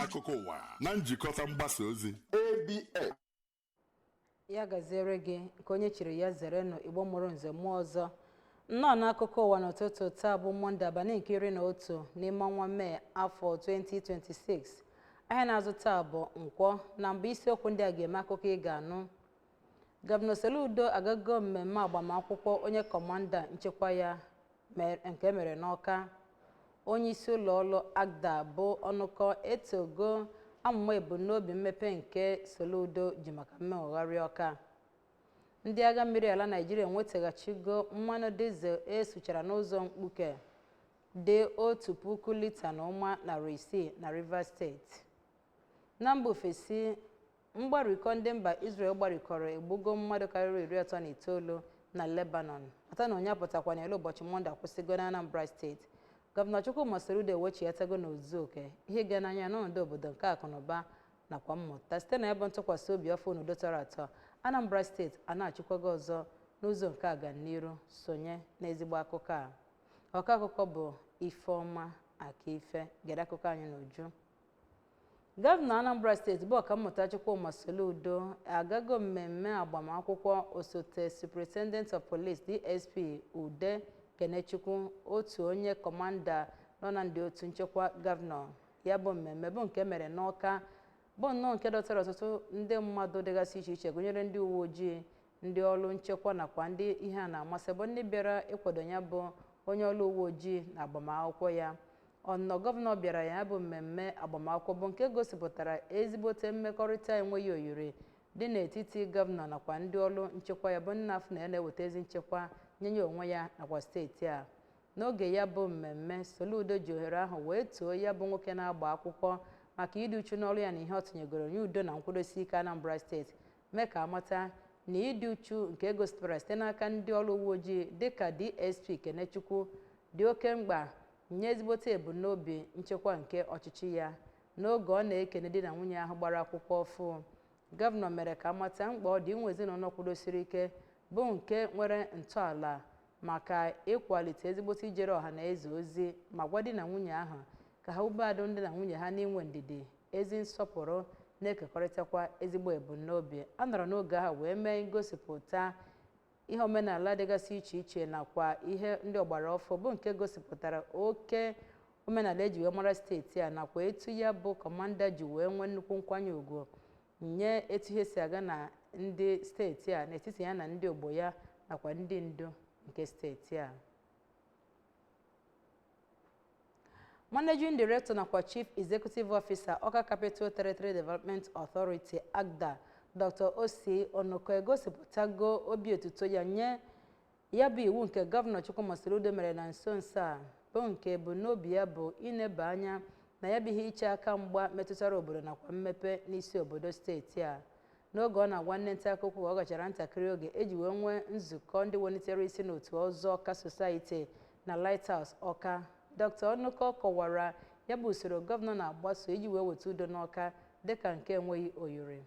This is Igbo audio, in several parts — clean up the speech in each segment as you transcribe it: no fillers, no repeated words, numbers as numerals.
Akụkọ ụwa na njikọta mgbasa ozi ABS. Ya gaziere gị. Nke onye chiri ya zere nụ. Igbo mụrụ nze mụọ ọzọ, nnọọ n'akụkọ ụwa n'ụtụtụ taa bụ Mọnde, abalị nke 11 n'ime ọnwa Mee, afọ 2026. Ahịa na-azụ taa bụ Nkwọ. Na mbụ, isiokwu ndị a ga-eme akụkọ ị ga-anụ: Gọvanọ Soludo agago mmemme agbamakwụkwọ onye kọmanda nchekwa ya nke mere n'Ọka. Onye isi ụlọ ọrụ ACTDA bụ Ọnụkọ etogo amụma ebumnobi mmepe nke Soludo ji maka mmewegharị Ọka. Ndị agha mmiri ala Naijiria enwetaghachigo mmanụ dizel esuchara n'ụzọ mkpuke dị 1,600 lita na Rivers Steeti. Na mba ofesi, mgbarikọ ndị mba Israel gbarikọrọ egbugo mmadụ karịrị 39 na Lebanon. Mata na onye apụtakwa n'elu ụbọchị Mọnde akwụsịgo na Anambra Steeti. Gọvanọ Chukwuma Soludo ewechighatago n'ozu oke ihe ga n'anya n'ọnọdụ obodo nke akụnụba nakwa mmụta site na ebe ntụkwasị obi ọfụ n'udo tọrọ atọ. Anambra Steeti a na-achịkwago ọzọ n'ụzọ nke aganiru. Sonye n'ezigbo akụkọ a. Ọkọ akụkọ bụ Ifeọma Akife. Gere akụkọ anyị n'uju. Gọvanọ Anambra Steeti bụ Ọkammụta Chukwuma Soludo agago mmemme agbamakwụkwọ osote Superintendent of Police, DSP Ude Kenechukwu, otu onye kọmanda nọ na ndị otu nchekwa gọvanọ. Ya bụ mmemme bụ nke mere n'Ọka bụ nnọọ nke dọtara ọtụtụ ndị mmadụ dịgasị iche iche, gụnyere ndị uwe ojii, ndị ọrụ nchekwa nakwa ndị ihe a na-amasị, bụ ndị bịara ịkwado ya bụ onye ọrụ uwe ojii na agbamakwụkwọ ya. Ọnọ gọvanọ bịara ya bụ mmemme agbamakwụkwọ bụ nke gosipụtara ezigbote mmekọrịta enweghị oyiri dị n'etiti gọvanọ nakwa ndị ọrụ nchekwa ya, bụ nna afọ na ya na-eweta ezi nchekwa nye ya onwe ya nakwa steeti a. N'oge ya bụ mmemme, Soludo ji ohere ahụ wee too ya bụ nwoke na-agba akwụkwọ maka ịdị uchu n'ọrụ ya na ihe ọ tụnyegoro nye udo na nkwụdosi ike Anambra Steeti, mee ka amata na ịdị uchu nke egosipụtara site n'aka ndị ọrụ uwe ojii dịka DSP Kenechukwu dị oke mkpa nye ezigbote ebumnobi nchekwa nke ọchịchị ya. N'oge ọ na-ekene di na nwunye ahụ gbara akwụkwọ ọfụ, gọvanọ mere ka amata mkpa ọ dị inwe ezinụlọ kwudosiri ike, bụ nke nwere ntọala maka ịkwalite ezigbote ijere ọha na eze ozi, ma gwa di na nwunye ahụ ka ha wube alụmdi na nwunye ha n'inwe ndidi, ezi nsọpụrụ, na-ekekọrịtakwa ezigbo ebumnobi. A nọrọ n'oge ahụ wee mee ngosipụta ihe omenala dịgasị iche iche nakwa ihe ndị ọgbara ọfụ, bụ nke gosipụtara oke omenala eji wee mara steeti a, nakwa etu ya bụ kọmanda ji wee nwee nnukwu nkwanye ùgwù nye etu ihe si aga na ndị steeti a, n'etiti ya na ndị ogbo ya nakwa ndị ndu nke steeti a. Managing Director nakwa Chief Executive Officer, Awka Capital Territory Development Authority, ACTDA, Dr. Osi Onoko, egosipụtago obi otuto ya nye ya bụ iwu nke Gọvanọ Chukwuma Soludo mere na nso nso a, bụ nke ebumnobi ya bụ ineba anya na ya bụ ihe iche aka mgba metụtara obodo nakwa mmepe n'isi obodo steeti a. N'oge ọ na-agwa nne nta akụkọ ọ gachara ntakịrị oge eji wee nwee nzukọ ndị welitere isi n'otu ọzọ Ọka Society na Lighthouse Ọka, Dr. Ọnụkọ kọwara ya bụ usoro gọvanọ na-agbaso iji wee weta udo n'Ọka dịka nke enweghị oyiri.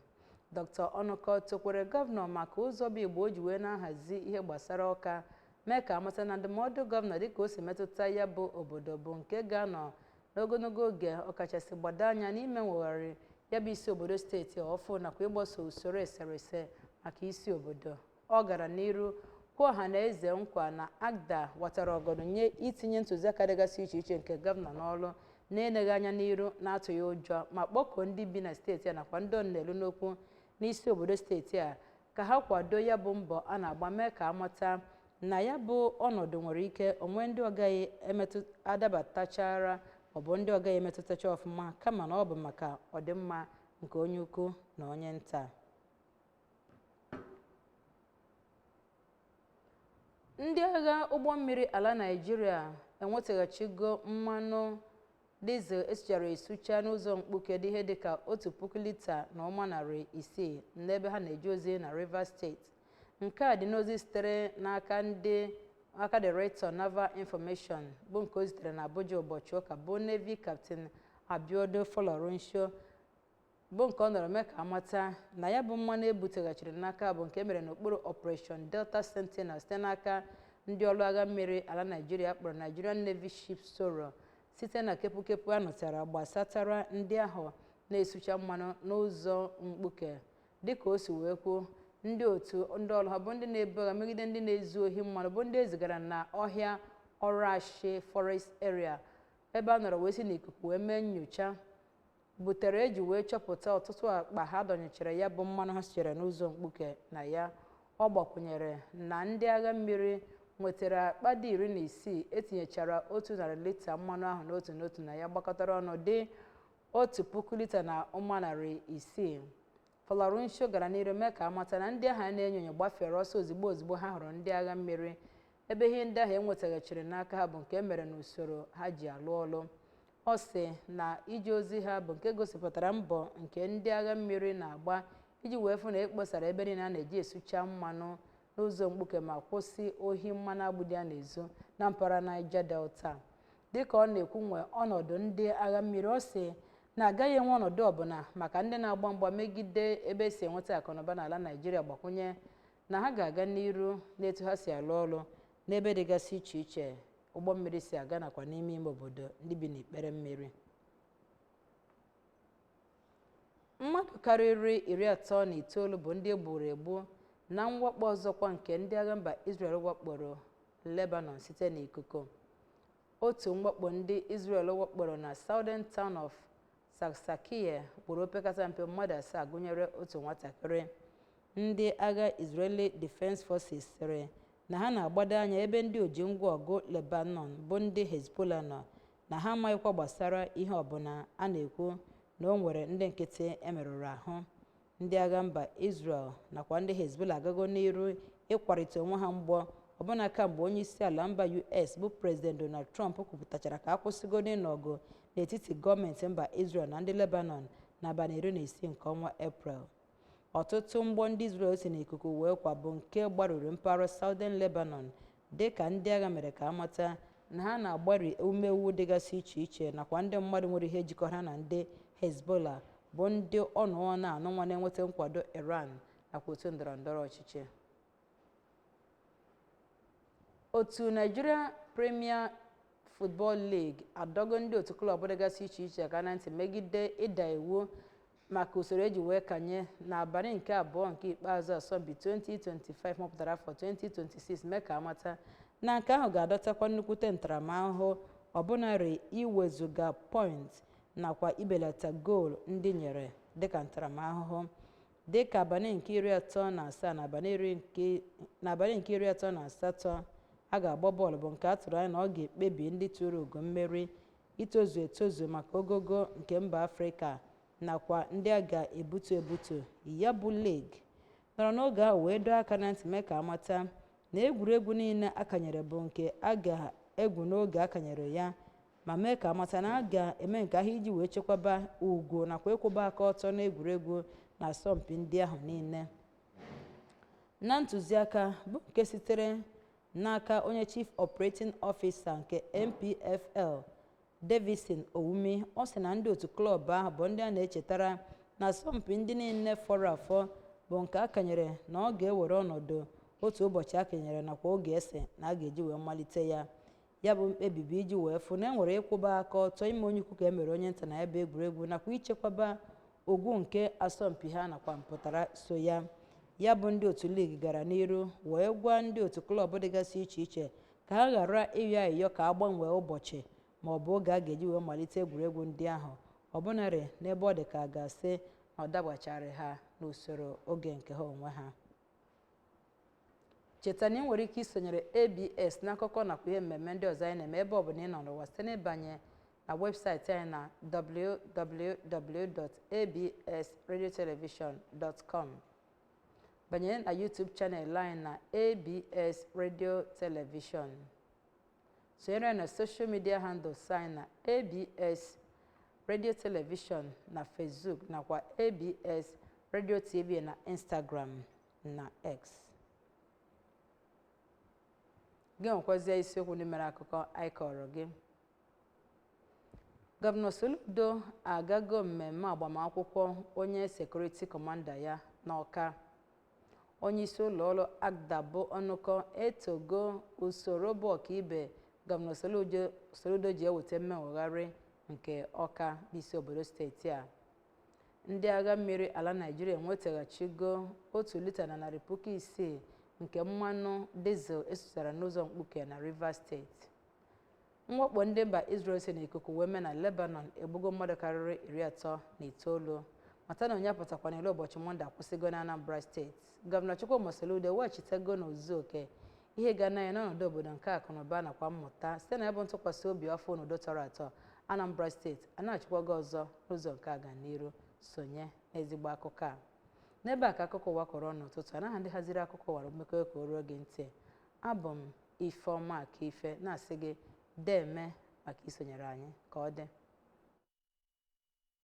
Dr. Ọnụkọ tokwere gọvanọ maka ụzọ bụ igbo o ji wee na-ahazi ihe gbasara Ọka, mee ka amata na ndụmọdụ gọvanọ dịka o si metụta ya bụ obodo bụ nke ga-anọ n'ogologo oge, ọkachasị gbado anya n'ime nwegharị ya bụ isi obodo steeti ọfụ nakwa ịgbaso usoro eserese maka isi obodo. Ọ gara n'iru kwuo ọha na eze nkwa na ACTDA watara ọgọdọ nye itinye ntụziaka dịgasị iche iche nke gọvanọ n'ọrụ na-eleghị anya n'iru, na-atụghị ụjọ, ma kpọkuo ndị bi na steeti a nakwa ndị ọ na-elu n'okwu n'isi obodo steeti a ka ha kwado ya bụ mbọ a na-agba, mee ka amata na ya bụ ọnọdụ nwere ike onwe ndị ọgaghị emetụ adabatachara maọbụ ndị ọgaghị emetụtacha ọfụma, kama na ọ bụ maka ọdịmma nke onye ukwu na onye nta. Ndị agha ụgbọ mmiri ala Naịjirịa enwetaghachigo mmanụ dizel esuchara esucha n'ụzọ mkpuke dị ihe dịka 1,600 lita n'ebe ha na-eje ozi na Rivers Steeti. Nke a dị n'ozi sitere n'aka ndị aka Director Naval Information, bụ nke o zitere na Abuja ụbọchị ụka, bụ Navy Captain Abiodun Folorunsho, bụ nke ọ nọrọ mee ka amata na ya bụ mmanụ ebuteghachiri n'aka bụ nke emere n'okpuru Operation Delta Sentinel site n'aka ndị ọrụ agha mmiri ala Naịjirịa kpọrọ Nigerian Navy Ship Soro. Site na kepukepu a nụtara gbasatara ndị ahụ na-esucha mmanụ n'ụzọ mkpuke, dịka o si wee kwuo, ndị otu ndị ọrụ ha bụ ndị na-ebu agha megide ndị na-ezu ohi mmanụ bụ ndị ezigara na ọhịa Orashi Forest Area, ebe a nọrọ wee si n'ikuku wee mee nyocha butere eji wee chọpụta ọtụtụ akpa ha dọnyechara ya bụ mmanụ ha sitere n'ụzọ mkpuke na ya. Ọ gbakwụnyere na ndị agha mmiri nwetara akpa dị 16 etinyechara 100 lita mmanụ ahụ n'otu n'otu na ya, gbakọtara ọnụ dị 1,000 lita na ụma 600. Folorunsho gara n'iru mee ka amata na ndị agha na-enyo enyo gbafere ọsọ ozugbo ozugbo ha hụrụ ndị agha mmiri, ebe ihe ndị ahụ enwetaghachiri n'aka ha bụ nke e mere n'usoro ha ji alụ ọlụ. Ọ sị na ije ozi ha bụ nke gosipụtara mbọ nke ndị agha mmiri na-agba iji wee fụ na ekposara ebe niile a na-eji esucha mmanụ n'ụzọ mkpuke ma kwụsị ohi mmanụ agbụdị a na-ezu na mpaghara Niger Delta. Dịka ọ na-ekwu nwe ọnọdụ ndị agha mmiri, ọ sị na agaghị enwe ọnọdụ ọbụla maka ndị na-agba mgba megide ebe esi enweta akụnụba n'ala Naịjirịa, gbakwunye na ha ga-aga n'iru n'etu ha si alụ ọrụ n'ebe dịgasị iche iche ụgbọ mmiri si aga nakwa n'ime ime obodo ndị bi n'ikpere mmiri. Mmadụ karịrị 39 bụ ndị egburu egbu na mwakpo ọzọkwa nke ndị agha mba Israel wakporo Lebanon site n'ikuku. Otu mwakpo ndị Israel wakporo na Southern Town of Saksakiye gburu opekata mpe mmadụ 7, gụnyere otu nwatakịrị. Ndị agha Israeli Defense Forces sịrị na ha na-agbado anya ebe ndị oji ngwa ọgụ Lebanon bụ ndị Hezbollah nọ, na ha amaghịkwa gbasara ihe ọbụla a na-ekwu na o nwere ndị nkịtị emerụrụ ahụ. Ndị agha mba Israel nakwa ndị Hezbollah agago n'iru ịkwarịta onwe ha mgbọ ọbụna kamgbe onye isi ala mba US bụ President Donald Trump kwupụtachara ka akwụsịgodo ịnọgụ n'etiti gọọmenti mba Israel na ndị Lebanon n'abalị 16 nke ọnwa Eprel. Ọtụtụ mgbọ ndị Israel si n'ikuku wee kwa bụ nke gbaruru mpaghara Southern Lebanon, dịka ndị agha mere ka amata na ha na-agbari umewu dịgasị iche iche nakwa ndị mmadụ nwere ihe jikọrọ ha na ndị Hezbollah bụ ndị ọnụọ na-anụnwa na-enweta nkwado Iran nakwa otu ndọrọ ndọrọ ọchịchị. Otu Nigeria Premier Football League adọgo ndị otu klọb dịgasị iche iche aka na ntị megide ịda iwu maka usoro eji wee kanye n'abalị nke abụọ nke ikpeazụ asọmpi 2025 mapụtara afọ 2026, mee ka amata na nke ahụ ga-adọtakwa nnukwute ntaramahụhụ, ọbụnarị iwezuga pọịntị nakwa ibelata goolu ndị nyere dịka ntaramahụhụ. Dịka abalị nke 37 na abalị nke 38 a ga-agba bọọlụ bụ nke a tụrụ anya na ọ ga-ekpebi ndị tụrụ ugo mmeri itozu etozu maka ogogo nke mba Afrịka nakwa ndị a ga-ebutu ebutu. Ya bụ league nọrọ n'oge ahụ wee dọọ aka na ntị mee ka amata na egwuregwu niile akanyere bụ nke a ga-egwu n'oge akanyere ya, ma mee ka amata na a ga-eme nke ahụ iji wee chekwaba ugwu nakwa ịkwụba aka ọtọ n'egwuregwu na asọmpi ndị ahụ niile. Na ntụziaka bụ nke sitere n'aka onye Chief Operating Officer nke NPFL Davison Owumi, ọ sị na ndị otu klọb ahụ bụ ndị a na-echetara na asọmpi ndị niile fọrọ afọ bụ nke a kanyere na ọ ga-ewere ọnọdụ otu ụbọchị a kenyere nakwa oge ese na a ga-eji wee malite ya. Ya bụ mkpebi bụ iji wee fụ na e nwere ịkwụba aka ọtọ, ime onye ukwu ka e mere onye nta na ebe egwuregwu nakwa ichekwaba ugwu nke asọmpi ha nakwa mpụtara so ya. Ya bụ ndị otu ligi gara n'iru wee gwa ndị otu klọb dịgasị iche iche ka ha ghara ịyọ ayịyọ ka a gbanwee ụbọchị ma ọ bụ oge a ga-eji wee malite egwuregwu ndị ahụ, ọbụnarị n'ebe ọ dị ka a ga-asị na ọ dabachara ha n'usoro oge nke ha onwe ha. Cheta na ị nwere ike isonyere ABS n'akụkọ nakwa ihe mmemme ndị ọzọ anyị na-eme ebe ọ bụla ị nọ n'ụwa site n'ịbanye na webụsaịtị anyị na www.absradiotelevision.com, banye na YouTube channel anyị na ABS Radio Television, sonyere anyị na social media handles anyị na ABS Radio Television na Facebook nakwa ABS Radio TV na Instagram na X. Gị nwekwazie isiokwu ndị mere akụkọ anyị kọrọ gị. Gọvanọ Soludo agago mmemme agbamakwụkwọ onye sekuriti kọmanda ya n'Awka. Onye isi ụlọ ọrụ ACDA bụ Ọnụkọ etogo usoro bụ ọkaibe Gọvanọ Soludo ji eweta mmewegharị nke Ọka bụ isi obodo steeti a. Ndị agha mmiri ala Naịjirịa enwetaghachigo 1 lita na 600,000 nke mmanụ dizel esutara n'ụzọ mkpuke na Rivers Steeti. Mwakpo ndị mba Israel si n'ikuku wee mee na Lebanon egbugo mmadụ karịrị 39. Mata na onye apụtakwa n'ile ụbọchị Mọnde akwụsịgo na Anambra Steeti. Gọvanọ Chukwuma Soludo weghachitego n'ozuzu oke ihe ga na ya n'ọnọdụ obodo nke akụnụba nakwa mmụta site na ebe ntụkwasị obi afọ n'udo tọrọ atọ. Anambra Steeti a na-achịkwago ọzọ n'ụzọ nke aganiru. Sonye n'ezigbo akụkọ a. N'ebe a ka akụkọ ụwa kọrọ n'ụtụtụ. Anaghị ndị haziri akụkọ ụwa mmekọ ka o ruo gị ntị. Abụ m Ifeọma Akife, na-asị gị deme maka isonyere anyị. Ka ọ dị.